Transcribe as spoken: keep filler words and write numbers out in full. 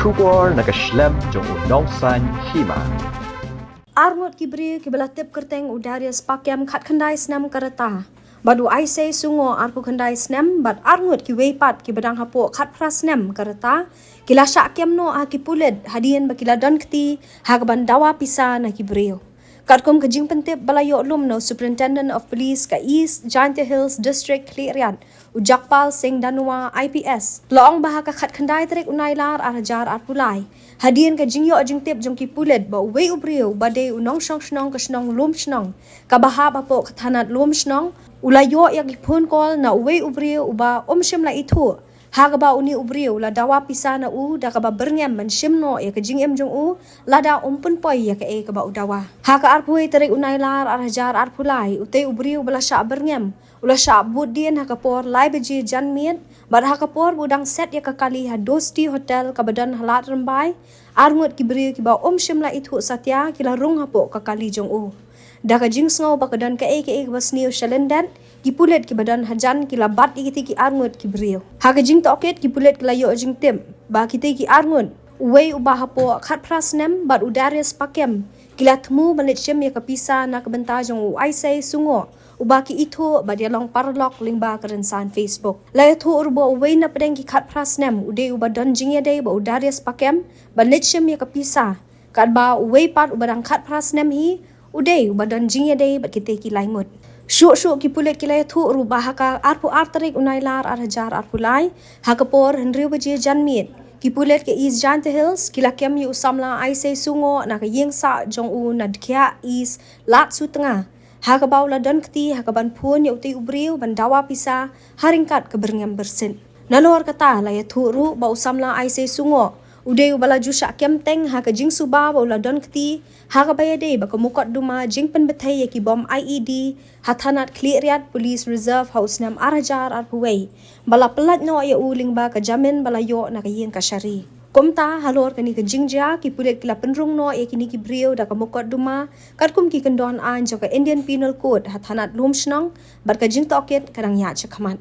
Khubor na ka shlem jong u nongsan hima. Arngut ki briew kiba la tip kyrteng u Darius Pakem khatkhyndai snem ka rta, bad u Aisei Sungoh arphew khyndai snem, bad arngut kiwei pat kiba dang hapoh khatphra snem ka rta, ki la shah kem noh ha ki pulit hadien ba ki la don kti ha kaban dawa pisa na ki briew. Katkum ka jingpyntip ba la ïoh lum na u Superintendent of Police ka East Jaintia Hills District Khliehriat, u Jagpal Singh Dhanua I P S, la ong ba ha ka khatkhyndai tarik u Nailar ar hajar arphew lai, hadien ka jingïoh jingtip jong ki pulit ba uwei u briew ba dei u nongshong shnong ka shnong Lumshnong, kaba hap hapoh ka thanat Lumshnong, u la ïoh ïa ki phone call na uwei u briew uba um shym la ithuh, ha kaba une u briew u la dawa pisa na u da kaba byrngem ban shim noh ïa ka jingim jong u, lada um pynpoi ïa kaei kaba u dawa. Ha ka arphew wei tarik u Nailar ar hajar arphew lai, utei u briew ba la shah byrngem u la shah bud dien ha ka por lai baje janmiet, bad ha ka por ba u dang set ïa ka kali ha Dosti Hotel kaba don ha Lad Rymbai, arngut ki briew kiba um shym la ithuh satia ki la rung hapoh ka kali jong u. Da ka jingsngew ba ka don kaei kaei kaba sniew shalyndet, ki pulit kiba don hajan ki la bat ïa kitei ki arngut ki briew. Ha ka jingtohkit, ki pulit ki la ïoh jingtip ba kitei ki arngut, uwei uba hapoh khatphra snem bad u Darius Pakem, ki la thmu ban leit shim ïa ka pisa na ka bynta jong u Aisei Sungoh, uba ki ithuh bad ïalong paralok lyngba ka rynsan Facebook. La ïathuh ruh ba uwei na pdeng ki khatphra snem u dei uba don jingïadei bad u Darius Pakem ban leit shim ïa ka pisa, katba uwei pat uba dang khatphra snem hi u dei uba don jingïadei bad kitei ki lai ngut. Shuh shuh ki pulit ki la ïathuh ruh ba ha ka arphew ar tarik u Nailar ar hajar arphew lai, ha ka por hynriew baje janmiet, ki pulit ka East Jaintia Hills ki la kem ïa u samla Aisei Sungoh na ka ïing sah jong u na Dkhiah East, Lad Sutnga, ha kaba u la don kti ha kaban phone ïa utei u briew ban dawa pisa ha ryngkat ka byrngem byrsit. Nalor kata, la ïathuh ruh ba u samla Aisei Sungoh u dei uba la ju shah kem teng ha ka jingsuba ba u la don kti ha kaba ïadei bad ka mukotduma jingpynbthei ïa ki bom I E D ha thanat Khliehriat Police Reserve ha u snem ar hajar arphew wei, ba la pyllait noh ïa u lyngba ka jamin ba la ïoh na ka ïing kashari. Kumta, halor kane ka jingjia, ki pulit ki la pynrung noh ïa kine ki briew da ka mukotduma katkum ki kyndon aiñ jong ka Indian Penal Code ha thanat Lumshnong, bad ka jingtohkit ka dang ïaid shakhmat.